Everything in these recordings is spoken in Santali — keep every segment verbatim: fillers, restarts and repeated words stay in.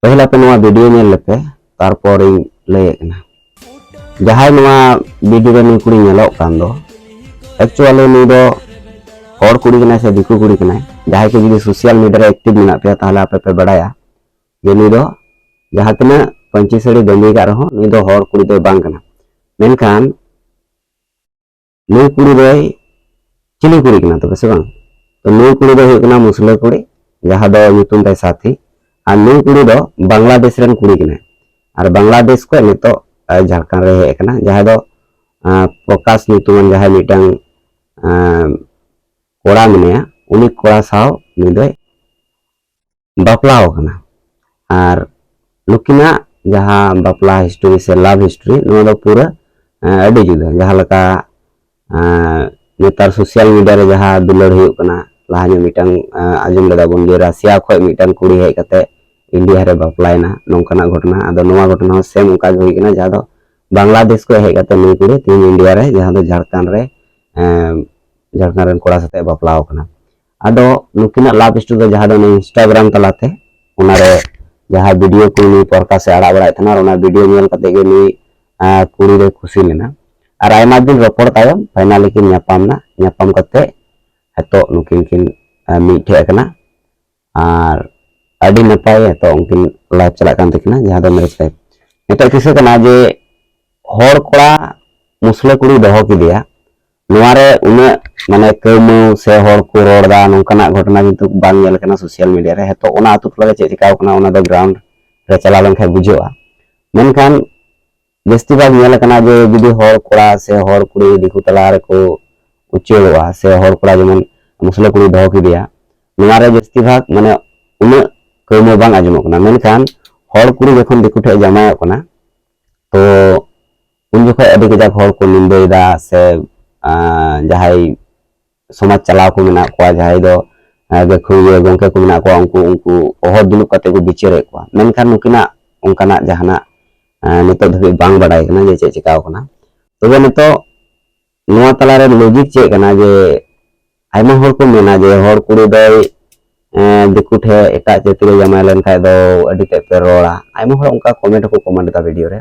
ᱯᱟᱹᱦᱤᱞ ᱟᱯᱮ ᱱᱚᱣᱟ ᱵᱷᱤᱰᱤᱭᱳ ᱧᱮᱞ ᱞᱮᱯᱮ, ᱛᱟᱨᱯᱚᱨ ᱤᱧ ᱞᱟᱹᱭᱮᱫ ᱠᱟᱱᱟ᱾ ᱡᱟᱦᱟᱸᱭ ᱱᱚᱣᱟ ᱵᱷᱤᱰᱤᱭᱳ ᱨᱮ ᱱᱩᱭ ᱠᱩᱲᱤ ᱧᱮᱞᱚᱜ ᱠᱟᱱ ᱫᱚ, ᱮᱠᱪᱩᱭᱟᱞᱤ ᱱᱩᱭ ᱫᱚ ᱦᱚᱲ ᱠᱩᱲᱤ ᱠᱟᱱᱟᱭ ᱥᱮ ᱫᱤᱠᱩ ᱠᱩᱲᱤ ᱠᱟᱱᱟᱭ? ᱡᱟᱦᱟᱸᱭ ᱠᱚ ᱡᱩᱫᱤ ᱥᱳᱥᱟᱞ ᱢᱤᱰᱤᱭᱟ ᱨᱮ ᱮᱠᱴᱤᱵᱷ ᱢᱮᱱᱟᱜ ᱯᱮᱭᱟ, ᱛᱟᱦᱚᱞᱮ ᱟᱯᱮ ᱯᱮ ᱵᱟᱲᱟᱭᱟ ᱡᱮ ᱱᱩᱭ ᱫᱚ ᱡᱟᱦᱟᱸ ᱛᱤᱱᱟᱹᱜ ᱯᱟᱹᱧᱪᱤ ᱥᱟᱹᱲᱤ ᱵᱟᱸᱫᱮ ᱠᱟᱜ ᱨᱮᱦᱚᱸ ᱱᱩᱭ ᱫᱚ ᱦᱚᱲ ᱠᱩᱲᱤ ᱫᱚᱭ ᱵᱟᱝ ᱠᱟᱱᱟ᱾ ᱢᱮᱱᱠᱷᱟᱱ ᱱᱩᱭ ᱠᱩᱲᱤ ᱫᱚᱭ ᱪᱤᱞᱤ ᱠᱩᱲᱤ ᱠᱟᱱᱟ ᱛᱚᱵᱮ, ᱥᱮ ᱵᱟᱝ? ᱛᱚ ᱱᱩᱭ ᱠᱩᱲᱤ ᱫᱚ ᱦᱩᱭᱩᱜ ᱠᱟᱱᱟ ᱢᱩᱥᱞᱟᱹ ᱠᱩᱲᱤ, ᱡᱟᱦᱟᱸ ᱫᱚ ᱧᱩᱛᱩᱢ ᱛᱟᱭ ᱥᱟᱛᱷᱤ᱾ ᱟᱨ ᱱᱩᱭ ᱠᱩᱲᱤ ᱫᱚ ᱵᱟᱝᱞᱟᱫᱮᱥ ᱨᱮᱱ ᱠᱩᱲᱤ ᱠᱟᱱᱟᱭ᱾ ᱟᱨ ᱵᱟᱝᱞᱟᱫᱮᱥ ᱠᱷᱚᱱ ᱱᱤᱛᱚᱜ, ᱟᱨ ᱡᱷᱟᱲᱠᱷᱚᱸᱰ ᱨᱮ ᱦᱮᱡ ᱟᱠᱟᱱᱟ, ᱡᱟᱦᱟᱸᱭ ᱫᱚ, ᱟᱸ, ᱯᱨᱚᱠᱟᱥ ᱧᱩᱛᱩᱢᱟᱱ ᱡᱟᱦᱟᱸᱭ ᱢᱤᱫᱴᱟᱝ, ᱟᱸ, ᱠᱚᱲᱟ ᱢᱮᱱᱟᱭᱟ, ᱩᱱᱤ ᱠᱚᱲᱟ ᱥᱟᱶ ᱱᱩᱭ ᱫᱚᱭ ᱵᱟᱯᱞᱟ ᱟᱠᱟᱱᱟ᱾ ᱟᱨ ᱱᱩᱠᱤᱱᱟᱜ ᱡᱟᱦᱟᱸ ᱵᱟᱯᱞᱟ ᱦᱤᱥᱴᱳᱨᱤ ᱥᱮ ᱞᱟᱵᱷ ᱦᱤᱥᱴᱳᱨᱤ, ᱱᱚᱣᱟ ᱫᱚ ᱯᱩᱨᱟᱹ, ᱟᱸ, ᱟᱹᱰᱤ ᱡᱩᱫᱟᱹ᱾ ᱡᱟᱦᱟᱸ ᱞᱮᱠᱟ, ᱟᱸ, ᱱᱮᱛᱟᱨ ᱥᱳᱥᱟᱞ ᱢᱤᱰᱤᱭᱟ ᱨᱮ ᱡᱟᱦᱟᱸ ᱫᱩᱞᱟᱹᱲ ᱦᱩᱭᱩᱜ ᱠᱟᱱᱟ, ᱞᱟᱦᱟ ᱧᱚᱜ ᱢᱤᱫᱴᱟᱝ, ᱟᱸ, ᱟᱸᱡᱚᱢ ᱞᱮᱫᱟ ᱵᱚᱱ ᱡᱮ ᱨᱟᱥᱤᱭᱟ ᱠᱷᱚᱱ ᱢᱤᱫᱴᱟᱝ ᱠᱩᱲᱤ ᱦᱮᱡ ᱠᱟᱛᱮ ᱤᱱᱰᱤᱭᱟ ᱨᱮ ᱵᱟᱯᱞᱟᱭᱮᱱᱟ, ᱱᱚᱝᱠᱟᱱᱟᱜ ᱜᱷᱚᱴᱚᱱᱟ᱾ ᱟᱫᱚ ᱱᱚᱣᱟ ᱜᱷᱚᱴᱚᱱᱟ ᱦᱚᱸ ᱥᱮᱢ ᱚᱱᱠᱟ ᱜᱮ ᱦᱩᱭ ᱠᱟᱱᱟ, ᱡᱟᱦᱟᱸ ᱫᱚ ᱵᱟᱝᱞᱟᱫᱮᱥ ᱠᱷᱚᱱ ᱦᱮᱡ ᱠᱟᱛᱮ ᱱᱩᱭ ᱠᱩᱲᱤ ᱛᱮᱦᱤᱧ ᱤᱱᱰᱤᱭᱟ ᱨᱮ, ᱡᱟᱦᱟᱸ ᱫᱚ ᱡᱷᱟᱲᱠᱷᱚᱸᱰ ᱨᱮ, ᱮᱸ, ᱡᱷᱟᱲᱠᱷᱚᱸᱰ ᱨᱮᱱ ᱠᱚᱲᱟ ᱥᱟᱛᱮᱜ ᱵᱟᱯᱞᱟ ᱟᱠᱟᱱᱟ᱾ ᱟᱫᱚ ᱱᱩᱠᱤᱱᱟᱜ ᱞᱟᱵᱷ ᱥᱴᱳᱨᱤ ᱫᱚ ᱡᱟᱦᱟᱸ ᱫᱚ ᱚᱱᱟ ᱤᱱᱥᱴᱟᱜᱨᱟᱢ ᱛᱟᱞᱟᱛᱮ, ᱚᱱᱟᱨᱮ ᱡᱟᱦᱟᱸ ᱵᱷᱤᱰᱤᱭᱳ ᱠᱚ ᱱᱩᱭ ᱯᱨᱚᱠᱟᱥ ᱮ ᱟᱲᱟᱜ ᱵᱟᱲᱟᱭᱮᱫ ᱛᱟᱦᱮᱱᱟ, ᱟᱨ ᱚᱱᱟ ᱵᱷᱤᱰᱤᱭᱳ ᱧᱮᱞ ᱠᱟᱛᱮ ᱜᱮ ᱱᱩᱭ, ᱟᱸ, ᱠᱩᱲᱤ ᱫᱚᱭ ᱠᱩᱥᱤ ᱞᱮᱱᱟ᱾ ᱟᱨ ᱟᱭᱢᱟ ᱫᱤᱱ ᱨᱚᱯᱚᱲ ᱛᱟᱭᱚᱢ ᱯᱷᱟᱭᱱᱟᱞᱤ ᱠᱤᱱ ᱧᱟᱯᱟᱢ ᱮᱱᱟ᱾ ᱧᱟᱯᱟᱢ ᱠᱟᱛᱮ ᱱᱤᱛᱚᱜ ᱱᱩᱠᱤᱱ ᱠᱤᱱ, ᱟᱸ, ᱢᱤᱫᱴᱷᱮᱡ ᱟᱠᱟᱱᱟ᱾ ᱟᱨ ᱟᱹᱰᱤ ᱱᱟᱯᱟᱭ ᱱᱤᱛᱚᱜ ᱩᱱᱠᱤᱱ ᱞᱟᱭᱤᱯᱷ ᱪᱟᱞᱟᱜ ᱠᱟᱱ ᱛᱟᱹᱠᱤᱱᱟ, ᱡᱟᱦᱟᱸ ᱫᱚ ᱢᱮᱨᱮᱡᱽ ᱞᱟᱭᱤᱯᱷ᱾ ᱱᱤᱛᱚᱜ ᱠᱤᱥᱟᱹ ᱠᱟᱱᱟ ᱡᱮ ᱦᱚᱲ ᱠᱚᱲᱟ ᱢᱩᱥᱞᱟᱹ ᱠᱩᱲᱤ ᱫᱚᱦᱚ ᱠᱮᱫᱮᱭᱟ, ᱱᱚᱣᱟ ᱨᱮ ᱩᱱᱟᱹᱜ ᱢᱟᱱᱮ ᱠᱟᱹᱣᱢᱟᱹᱣ ᱥᱮ ᱦᱚᱲ ᱠᱚ ᱨᱚᱲ ᱮᱫᱟ, ᱱᱚᱝᱠᱟᱱᱟᱜ ᱜᱷᱚᱴᱚᱱᱟ ᱠᱤᱱᱛᱩ ᱵᱟᱝ ᱧᱮᱞ ᱟᱠᱟᱱᱟ ᱥᱳᱥᱟᱞ ᱢᱤᱰᱤᱭᱟ ᱨᱮ᱾ ᱦᱮᱸᱛᱚ, ᱚᱱᱟ ᱟᱹᱛᱩ ᱴᱚᱞᱟ ᱨᱮ ᱪᱮᱫ ᱪᱤᱠᱟᱣ ᱠᱟᱱᱟ, ᱚᱱᱟ ᱫᱚ ᱜᱨᱟᱣᱩᱱᱰ ᱨᱮ ᱪᱟᱞᱟᱣ ᱞᱮᱱᱠᱷᱟᱱ ᱵᱩᱡᱷᱟᱹᱜᱼᱟ᱾ ᱢᱮᱱᱠᱷᱟᱱ ᱡᱟᱹᱥᱛᱤ ᱵᱷᱟᱜᱽ ᱧᱮᱞ ᱟᱠᱟᱱᱟ ᱡᱮ ᱡᱩᱫᱤ ᱦᱚᱲ ᱠᱚᱲᱟ ᱥᱮ ᱦᱚᱲ ᱠᱩᱲᱤ ᱫᱤᱠᱩ ᱛᱟᱞᱟ ᱨᱮᱠᱚ ᱩᱪᱟᱹᱲᱚᱜᱼᱟ, ᱥᱮ ᱦᱚᱲ ᱠᱚᱲᱟ ᱡᱮᱢᱚᱱ ᱢᱩᱥᱞᱟᱹ ᱠᱩᱲᱤ ᱫᱚᱦᱚ ᱠᱮᱫᱮᱭᱟ, ᱱᱚᱣᱟ ᱨᱮ ᱡᱟᱹᱥᱛᱤ ᱵᱷᱟᱜᱽ ᱢᱟᱱᱮ ᱩᱱᱟᱹᱜ ᱠᱟᱹᱣᱢᱟᱹᱣ ᱵᱟᱝ ᱟᱸᱡᱚᱢᱚᱜ ᱠᱟᱱᱟ᱾ ᱢᱮᱱᱠᱷᱟᱱ ᱦᱚᱲ ᱠᱩᱲᱤ ᱡᱚᱠᱷᱚᱱ ᱫᱤᱠᱩ ᱴᱷᱮᱱ ᱡᱟᱶᱟᱭᱚᱜ ᱠᱟᱱᱟ, ᱛᱚ ᱩᱱ ᱡᱚᱠᱷᱚᱱ ᱟᱹᱰᱤ ᱠᱟᱡᱟᱠ ᱦᱚᱲ ᱠᱚ ᱱᱤᱱᱫᱟᱹᱭᱮᱫᱟ, ᱥᱮ, ᱟᱸ, ᱡᱟᱦᱟᱸᱭ ᱥᱚᱢᱟᱡᱽ ᱪᱟᱞᱟᱣ ᱠᱚ ᱢᱮᱱᱟᱜ ᱠᱚᱣᱟ, ᱡᱟᱦᱟᱸᱭ ᱫᱚ, ᱟᱸ, ᱜᱟᱹᱠᱷᱩᱲᱤᱭᱟᱹ ᱜᱚᱢᱠᱮ ᱠᱚ ᱢᱮᱱᱟᱜ ᱠᱚᱣᱟ, ᱩᱱᱠᱩ, ᱩᱱᱠᱩ ᱚᱦᱚᱫ ᱫᱩᱲᱩᱵ ᱠᱟᱛᱮ ᱠᱚ ᱵᱤᱪᱟᱹᱨᱮᱫ ᱠᱚᱣᱟ᱾ ᱢᱮᱱᱠᱷᱟᱱ ᱱᱩᱠᱤᱱᱟᱜ ᱚᱱᱠᱟᱱᱟᱜ ᱡᱟᱦᱟᱱᱟᱜ, ᱟᱸ, ᱱᱤᱛᱚᱜ ᱫᱷᱟᱹᱵᱤᱡ ᱵᱟᱝ ᱵᱟᱰᱟᱭ ᱠᱟᱱᱟ ᱡᱮ ᱪᱮᱫ ᱪᱤᱠᱟᱣ ᱠᱟᱱᱟ᱾ ᱛᱚᱵᱮ ᱱᱤᱛᱚᱜ ᱱᱚᱣᱟ ᱛᱟᱞᱟᱨᱮ ᱞᱚᱡᱤᱠ ᱪᱮᱫ ᱠᱟᱱᱟ ᱡᱮ ᱟᱭᱢᱟ ᱦᱚᱲ ᱠᱚ ᱢᱮᱱᱟ ᱡᱮ ᱦᱚᱲ ᱠᱩᱲᱤ ᱫᱚᱭ, ᱫᱤᱠᱩ ᱴᱷᱮᱱ ᱮᱴᱟᱜ ᱡᱟᱹᱛᱤ ᱨᱮ ᱡᱟᱶᱟᱭ ᱞᱮᱱᱠᱷᱟᱡ ᱫᱚ ᱟᱹᱰᱤ ᱛᱮᱫ ᱯᱮ ᱨᱚᱲᱟ᱾ ᱟᱭᱢᱟ ᱦᱚᱲ ᱚᱱᱠᱟ ᱠᱚᱢᱮᱱᱴ ᱦᱚᱸᱠᱚ ᱠᱚᱢᱮᱱᱴ ᱮᱫᱟ ᱵᱷᱤᱰᱤᱭᱳ ᱨᱮ᱾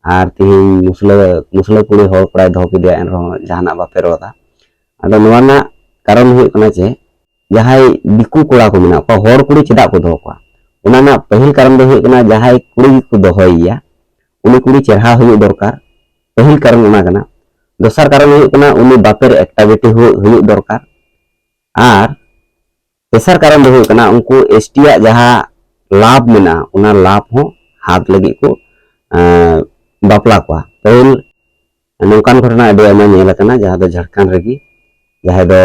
ᱟᱨ ᱛᱤᱦᱤᱧ ᱢᱩᱥᱞᱟᱹ ᱢᱩᱥᱞᱟᱹ ᱠᱩᱲᱤ ᱦᱚᱲ ᱠᱚᱲᱟᱭ ᱫᱚᱦᱚ ᱠᱮᱫᱮᱭᱟ, ᱮᱱᱨᱮᱦᱚᱸ ᱡᱟᱦᱟᱱᱟᱜ ᱵᱟᱯᱮ ᱨᱚᱲ ᱮᱫᱟ᱾ ᱟᱫᱚ ᱱᱚᱣᱟ ᱨᱮᱱᱟᱜ ᱠᱟᱨᱚᱱ ᱦᱩᱭᱩᱜ ᱠᱟᱱᱟ ᱡᱮ ᱡᱟᱦᱟᱸᱭ ᱫᱤᱠᱩ ᱠᱚᱲᱟ ᱠᱚ ᱢᱮᱱᱟᱜ ᱠᱚᱣᱟ, ᱦᱚᱲ ᱠᱩᱲᱤ ᱪᱮᱫᱟᱜ ᱠᱚ ᱫᱚᱦᱚ ᱠᱚᱣᱟ? ᱚᱱᱟ ᱨᱮᱱᱟᱜ ᱯᱟᱹᱦᱤᱞ ᱠᱟᱨᱚᱱ ᱫᱚ ᱦᱩᱭᱩᱜ ᱠᱟᱱᱟ, ᱡᱟᱦᱟᱸᱭ ᱠᱩᱲᱤ ᱜᱮᱠᱚ ᱫᱚᱦᱚᱭᱮᱭᱟ, ᱩᱱᱤ ᱠᱩᱲᱤ ᱪᱮᱨᱦᱟ ᱦᱩᱭᱩᱜ ᱫᱚᱨᱠᱟᱨ᱾ ᱯᱟᱹᱦᱤᱞ ᱠᱟᱨᱚᱱ ᱚᱱᱟ ᱠᱟᱱᱟ᱾ ᱫᱚᱥᱟᱨ ᱠᱟᱨᱚᱱ ᱦᱩᱭᱩᱜ ᱠᱟᱱᱟ, ᱩᱱᱤ ᱵᱟᱯᱮᱨ ᱮᱠᱴᱤᱵᱷᱤᱴᱤ ᱦᱩᱭᱩᱜ ᱫᱚᱨᱠᱟᱨ᱾ ᱟᱨ ᱛᱮᱥᱟᱨ ᱠᱟᱨᱚᱱ ᱫᱚ ᱦᱩᱭᱩᱜ ᱠᱟᱱᱟ, ᱩᱱᱠᱩ ᱮᱥ ᱴᱤ ᱟᱜ ᱡᱟᱦᱟᱸ ᱞᱟᱵᱷ ᱢᱮᱱᱟᱜᱼᱟ, ᱚᱱᱟ ᱞᱟᱵᱷ ᱦᱚᱸ ᱦᱟᱛ ᱞᱟᱹᱜᱤᱫ ᱠᱚ ᱮᱸ, ᱵᱟᱯᱞᱟ ᱠᱚᱣᱟ᱾ ᱯᱟᱹᱦᱤᱞ ᱱᱚᱝᱠᱟᱱ ᱜᱷᱚᱴᱚᱱᱟ ᱟᱹᱰᱤ ᱟᱭᱢᱟ ᱧᱮᱞ ᱟᱠᱟᱱᱟ, ᱡᱟᱦᱟᱸ ᱫᱚ ᱡᱷᱟᱲᱠᱷᱚᱸᱰ ᱨᱮᱜᱮ, ᱡᱟᱦᱟᱸᱭ ᱫᱚ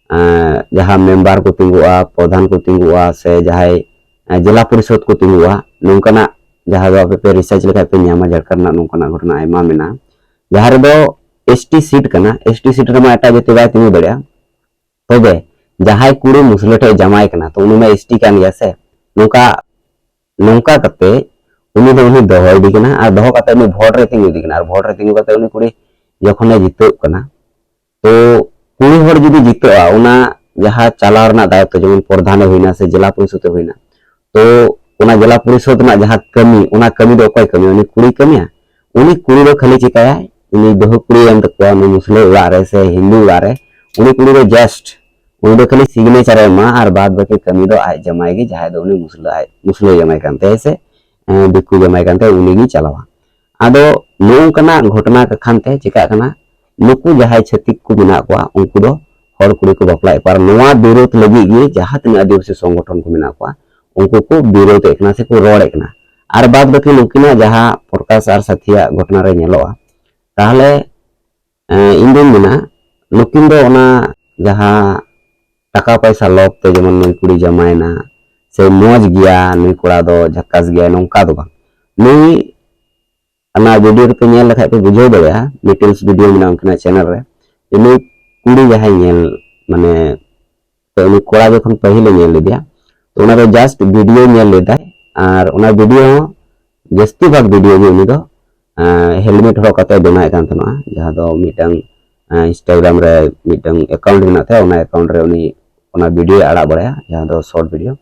ᱮᱸ, ᱡᱟᱦᱟᱸ ᱢᱮᱢᱵᱟᱨ ᱠᱚ ᱛᱤᱸᱜᱩᱜᱼᱟ, ᱯᱨᱚᱫᱷᱟᱱ ᱠᱚ ᱛᱤᱸᱜᱩᱜᱼᱟ, ᱥᱮ ᱡᱟᱦᱟᱸᱭ ᱮᱸ, ᱡᱮᱞᱟ ᱯᱚᱨᱤᱥᱚᱫᱽ ᱠᱚ ᱛᱤᱸᱜᱩᱜᱼᱟ, ᱱᱚᱝᱠᱟᱱᱟᱜ ᱡᱟᱦᱟᱸ ᱫᱚ ᱟᱯᱮ ᱯᱮ ᱨᱤᱥᱟᱨᱪ ᱞᱮᱠᱷᱟᱡ ᱯᱮ ᱧᱟᱢᱟ, ᱡᱷᱟᱲᱠᱷᱚᱸᱰ ᱨᱮᱱᱟᱜ ᱱᱚᱝᱠᱟᱱᱟᱜ ᱜᱷᱚᱴᱚᱱᱟ ᱟᱭᱢᱟ ᱢᱮᱱᱟᱜᱼᱟ, ᱡᱟᱦᱟᱸ ᱨᱮᱫᱚ ᱮᱥ ᱴᱤ ᱥᱤᱴ ᱠᱟᱱᱟ, ᱮᱥ ᱴᱤ ᱥᱤᱴ ᱨᱮᱢᱟ ᱮᱴᱟᱜ ᱡᱟᱹᱛᱤ ᱵᱟᱭ ᱛᱤᱸᱜᱩ ᱫᱟᱲᱮᱭᱟᱜᱼᱟ᱾ ᱛᱚᱵᱮ ᱡᱟᱦᱟᱸᱭ ᱠᱩᱲᱤ ᱢᱩᱥᱞᱟᱹ ᱴᱷᱮᱡ ᱡᱟᱶᱟᱭ ᱠᱟᱱᱟ, ᱛᱚ ᱩᱱᱤ ᱢᱟ ᱮᱥ ᱴᱤ ᱠᱟᱱ ᱜᱮᱭᱟ ᱥᱮ᱾ ᱱᱚᱝᱠᱟ, ᱱᱚᱝᱠᱟ ᱠᱟᱛᱮ ᱩᱱᱤ ᱫᱚ ᱩᱱᱤ ᱫᱚᱦᱚ ᱤᱫᱤ ᱠᱟᱱᱟ, ᱟᱨ ᱫᱚᱦᱚ ᱠᱟᱛᱮ ᱩᱱᱤ ᱵᱷᱳᱴ ᱨᱮ ᱛᱤᱸᱜᱩ ᱤᱫᱤ ᱠᱟᱱᱟ, ᱟᱨ ᱵᱷᱳᱴ ᱨᱮ ᱛᱤᱸᱜᱩ ᱠᱟᱛᱮ ᱩᱱᱤ ᱠᱩᱲᱤ ᱡᱚᱠᱷᱚᱱᱮ ᱡᱤᱛᱟᱹᱜ ᱠᱟᱱᱟ, ᱛᱚ ᱠᱩᱲᱤ ᱦᱚᱲ ᱡᱩᱫᱤ ᱡᱤᱛᱟᱹᱜᱼᱟ, ᱚᱱᱟ ᱡᱟᱦᱟᱸ ᱪᱟᱞᱟᱣ ᱨᱮᱱᱟᱜ ᱫᱟᱭᱤᱛᱛᱚ, ᱡᱮᱢᱚᱱ ᱯᱨᱚᱫᱷᱟᱱᱮ ᱦᱩᱭᱱᱟ ᱥᱮ ᱡᱮᱞᱟ ᱯᱚᱨᱤᱥᱚᱫᱮ ᱦᱩᱭᱱᱟ, ᱛᱚ ᱚᱱᱟ ᱡᱮᱞᱟ ᱯᱚᱨᱤᱥᱚᱫ ᱨᱮᱱᱟᱜ ᱡᱟᱦᱟᱸ ᱠᱟᱹᱢᱤ, ᱚᱱᱟ ᱠᱟᱹᱢᱤ ᱫᱚ ᱚᱠᱚᱭ ᱠᱟᱹᱢᱤᱭᱟ? ᱩᱱᱤ ᱠᱩᱲᱤᱭ ᱠᱟᱹᱢᱤᱭᱟ᱾ ᱩᱱᱤ ᱠᱩᱲᱤ ᱫᱚ ᱠᱷᱟᱹᱞᱤ ᱪᱤᱠᱟᱭᱟᱭ, ᱩᱱᱤ ᱵᱟᱹᱦᱩ ᱠᱩᱲᱤᱭ ᱮᱢ ᱛᱟᱠᱚᱣᱟ, ᱩᱱᱤ ᱢᱩᱥᱞᱟᱹ ᱚᱲᱟᱜ ᱨᱮ ᱥᱮ ᱦᱤᱱᱫᱩ ᱚᱲᱟᱜ ᱨᱮ, ᱩᱱᱤ ᱠᱩᱲᱤ ᱫᱚ just ᱩᱱᱤ ᱫᱚ ᱠᱷᱟᱹᱞᱤ ᱥᱤᱜᱽᱱᱮᱪᱟᱨ ᱮ ᱮᱢᱟ, ᱟᱨ ᱵᱟᱫ ᱵᱟᱹᱠᱤ ᱠᱟᱹᱢᱤ ᱫᱚ ᱟᱡ ᱡᱟᱢᱟᱭ ᱜᱮ, ᱡᱟᱦᱟᱸᱭ ᱫᱚ ᱩᱱᱤ ᱢᱩᱥᱞᱟᱹ, ᱟᱡ ᱢᱩᱥᱞᱟᱹ ᱡᱟᱢᱟᱭ ᱠᱟᱱ ᱛᱟᱭᱟ ᱥᱮ ᱮᱸ, ᱫᱤᱠᱩ ᱡᱟᱢᱟᱭ ᱠᱟᱱ ᱛᱟᱭᱟ, ᱩᱱᱤ ᱜᱮᱭ ᱪᱟᱞᱟᱣᱟ᱾ ᱟᱫᱚ ᱱᱚᱜᱼᱚ ᱱᱚᱝᱠᱟᱱᱟᱜ ᱜᱷᱚᱴᱚᱱᱟ ᱠᱷᱟᱱ ᱛᱮ ᱪᱤᱠᱟᱹᱜ ᱠᱟᱱᱟ, ᱱᱩᱠᱩ ᱡᱟᱦᱟᱸᱭ ᱪᱷᱟᱹᱛᱤᱠ ᱠᱚ ᱢᱮᱱᱟᱜ ᱠᱚᱣᱟ, ᱩᱱᱠᱩ ᱫᱚ ᱦᱚᱲ ᱠᱩᱲᱤ ᱠᱚ ᱵᱟᱯᱞᱟᱭᱮᱫ ᱠᱚᱣᱟ᱾ ᱟᱨ ᱱᱚᱣᱟ ᱵᱤᱨᱳᱫᱷ ᱞᱟᱹᱜᱤᱫ ᱜᱮ ᱡᱟᱦᱟᱸ ᱛᱤᱱᱟᱹᱜ ᱟᱹᱫᱤᱵᱟᱹᱥᱤ ᱥᱚᱝᱜᱚᱴᱷᱚᱱ ᱠᱚ ᱢᱮᱱᱟᱜ ᱠᱚᱣᱟ, ᱩᱱᱠᱩ ᱠᱚ ᱵᱤᱨᱳᱫᱷ ᱮᱫ ᱠᱟᱱᱟ ᱥᱮᱠᱚ ᱨᱚᱲᱮᱫ ᱠᱟᱱᱟ᱾ ᱟᱨ ᱵᱟᱫ ᱵᱟᱹᱠᱤ ᱱᱩᱠᱤᱱᱟᱜ ᱡᱟᱦᱟᱸ ᱯᱨᱚᱠᱟᱥ ᱟᱨ ᱥᱟᱛᱷᱤᱭᱟᱜ ᱜᱷᱚᱴᱚᱱᱟ ᱨᱮ ᱧᱮᱞᱚᱜᱼᱟ, ᱛᱟᱦᱚᱞᱮ ᱮᱸ, ᱤᱧ ᱫᱩᱧ ᱢᱮᱱᱟ, ᱱᱩᱠᱤᱱ ᱫᱚ ᱚᱱᱟ ᱡᱟᱦᱟᱸ ᱴᱟᱠᱟ ᱯᱚᱭᱥᱟ ᱞᱚᱵᱷ ᱛᱮ, ᱡᱮᱢᱚᱱ ᱱᱩᱭ ᱠᱩᱲᱤ ᱡᱟᱶᱟᱭᱮᱱᱟ, ᱥᱮ ᱢᱚᱡᱽ ᱜᱮᱭᱟ, ᱱᱩᱭ ᱠᱚᱲᱟ ᱫᱚ ᱡᱷᱟᱠᱟᱥ ᱜᱮᱭᱟ, ᱱᱚᱝᱠᱟ ᱫᱚ ᱵᱟᱝ᱾ ᱱᱩᱭ ᱚᱱᱟ ᱵᱷᱤᱰᱤᱭᱳ ᱨᱮᱯᱮ ᱧᱮᱞ ᱞᱮᱠᱷᱟᱡ ᱯᱮ ᱵᱩᱡᱷᱟᱹᱣ ᱫᱟᱲᱮᱭᱟᱜᱼᱟ, ᱰᱤᱴᱮᱞᱥ ᱵᱷᱤᱰᱤᱭᱳ ᱢᱮᱱᱟᱜᱼᱟ ᱩᱱᱠᱤᱱᱟᱜ ᱪᱮᱱᱮᱞ ᱨᱮ, ᱡᱮ ᱱᱩᱭ ᱠᱩᱲᱤ ᱡᱟᱦᱟᱸᱭ ᱧᱮᱞ, ᱢᱟᱱᱮ, ᱛᱚ ᱩᱱᱤ ᱠᱚᱲᱟ ᱡᱚᱠᱷᱚᱱ ᱯᱟᱹᱦᱤᱞᱮ ᱧᱮᱞ ᱞᱮᱫᱮᱭᱟ, ᱛᱚ ᱚᱱᱟ ᱫᱚ just ᱵᱷᱤᱰᱤᱭᱳ ᱧᱮᱞ ᱞᱮᱫᱟᱭ, ᱟᱨ ᱚᱱᱟ ᱵᱷᱤᱰᱤᱭᱳ ᱦᱚᱸ, ᱡᱟᱹᱥᱛᱤ ᱵᱷᱟᱜᱽ ᱵᱷᱤᱰᱤᱭᱳ ᱜᱮ ᱩᱱᱤ ᱫᱚ ᱦᱮᱞᱢᱮᱴ ᱦᱚᱨᱚᱜ ᱠᱟᱛᱮ ᱵᱮᱱᱟᱣᱮᱫ ᱠᱟᱱ ᱛᱟᱦᱮᱱᱟ, ᱡᱟᱦᱟᱸ ᱫᱚ ᱢᱤᱫᱴᱟᱝ ᱤᱱᱥᱴᱟᱜᱨᱟᱢ ᱨᱮ ᱢᱤᱫᱴᱟᱝ ᱮᱠᱟᱣᱩᱱᱴ ᱢᱮᱱᱟᱜ ᱛᱟᱭᱟ, ᱚᱱᱟ ᱮᱠᱟᱣᱩᱱᱴ ᱨᱮ ᱩᱱᱤ ᱚᱱᱟ ᱵᱷᱤᱰᱤᱭᱳᱭ ᱟᱲᱟᱜ ᱵᱟᱲᱟᱭᱟ, ᱡᱟᱦᱟᱸ ᱫᱚ ᱥᱚᱨᱴ ᱵᱷᱤᱰᱤᱭᱳ᱾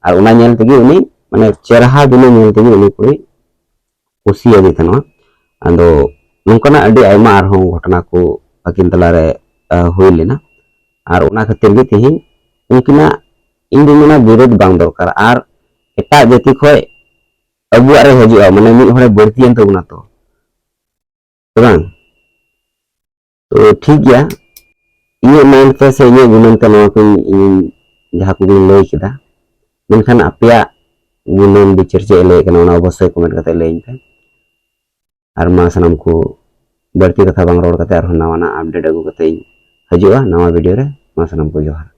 ᱟᱨ ᱚᱱᱟ ᱧᱮᱞ ᱛᱮᱜᱮ ᱩᱱᱤ, ᱢᱟᱱᱮ, ᱪᱮᱨᱦᱟ ᱵᱤᱱᱟᱹ ᱧᱮᱞ ᱛᱮᱜᱮ ᱩᱱᱤ ᱠᱩᱲᱤ ᱠᱩᱥᱤᱭᱟᱫᱮ ᱛᱟᱦᱮᱱᱚᱜᱼᱟ᱾ ᱟᱫᱚ ᱱᱚᱝᱠᱟᱱᱟᱜ ᱟᱹᱰᱤ ᱟᱭᱢᱟ ᱟᱨᱦᱚᱸ ᱜᱷᱚᱴᱚᱱᱟ ᱠᱚ ᱟᱹᱠᱤᱱ ᱛᱟᱞᱟᱨᱮ, ᱟ, ᱦᱩᱭ ᱞᱮᱱᱟ᱾ ᱟᱨ ᱚᱱᱟ ᱠᱷᱟᱹᱛᱤᱨ ᱜᱮ ᱛᱮᱦᱮᱧ ᱩᱱᱠᱤᱱᱟᱜ, ᱤᱧ ᱫᱩᱧ ᱢᱮᱱᱟ, ᱵᱤᱨᱳᱫᱷ ᱵᱟᱝ ᱫᱚᱨᱠᱟᱨ᱾ ᱟᱨ ᱮᱴᱟᱜ ᱡᱟᱹᱛᱤ ᱠᱷᱚᱱ ᱟᱵᱚᱣᱟᱜ ᱨᱮ ᱦᱤᱡᱩᱜᱼᱟ, ᱢᱟᱱᱮ, ᱢᱤᱫ ᱦᱚᱲᱮ ᱵᱟᱹᱲᱛᱤᱭᱮᱱ ᱛᱟᱵᱚᱱᱟ ᱛᱚ, ᱥᱮ ᱵᱟᱝ? ᱛᱚ ᱴᱷᱤᱠ ᱜᱮᱭᱟ, ᱤᱧᱟᱹᱜ ᱢᱮᱱ ᱛᱮ ᱥᱮ ᱤᱧᱟᱹᱜ ᱜᱩᱱᱟᱹᱱ ᱛᱮ ᱱᱚᱣᱟ ᱠᱚᱧ, ᱤᱧ ᱡᱟᱦᱟᱸ ᱠᱚᱧ ᱞᱟᱹᱭ ᱠᱮᱫᱟ, ᱢᱮᱱᱠᱷᱟᱱ ᱟᱯᱮᱭᱟᱜ ᱜᱩᱱᱟᱹᱱ ᱵᱤᱪᱟᱹᱨ ᱪᱮᱫ ᱮ ᱞᱟᱹᱭᱮᱫ ᱠᱟᱱᱟ, ᱚᱱᱟ ᱚᱵᱚᱥᱥᱳᱭ ᱠᱚᱢᱮᱱᱴ ᱠᱟᱛᱮ ᱞᱟᱹᱭᱟᱹᱧ ᱯᱮ᱾ ᱟᱨ ᱢᱟ ᱥᱟᱱᱟᱢ ᱠᱚ, ᱵᱟᱹᱲᱛᱤ ᱠᱟᱛᱷᱟ ᱵᱟᱝ ᱨᱚᱲ ᱠᱟᱛᱮ ᱟᱨᱦᱚᱸ ᱱᱟᱣᱟᱱᱟᱜ ᱟᱯᱰᱮᱴ ᱟᱹᱜᱩ ᱠᱟᱛᱮ ᱤᱧ ᱦᱤᱡᱩᱜᱼᱟ ᱱᱟᱣᱟ ᱵᱷᱤᱰᱤᱭᱳ ᱨᱮ᱾ ᱢᱟ ᱥᱟᱱᱟᱢ ᱠᱚ ᱡᱚᱦᱟᱨ᱾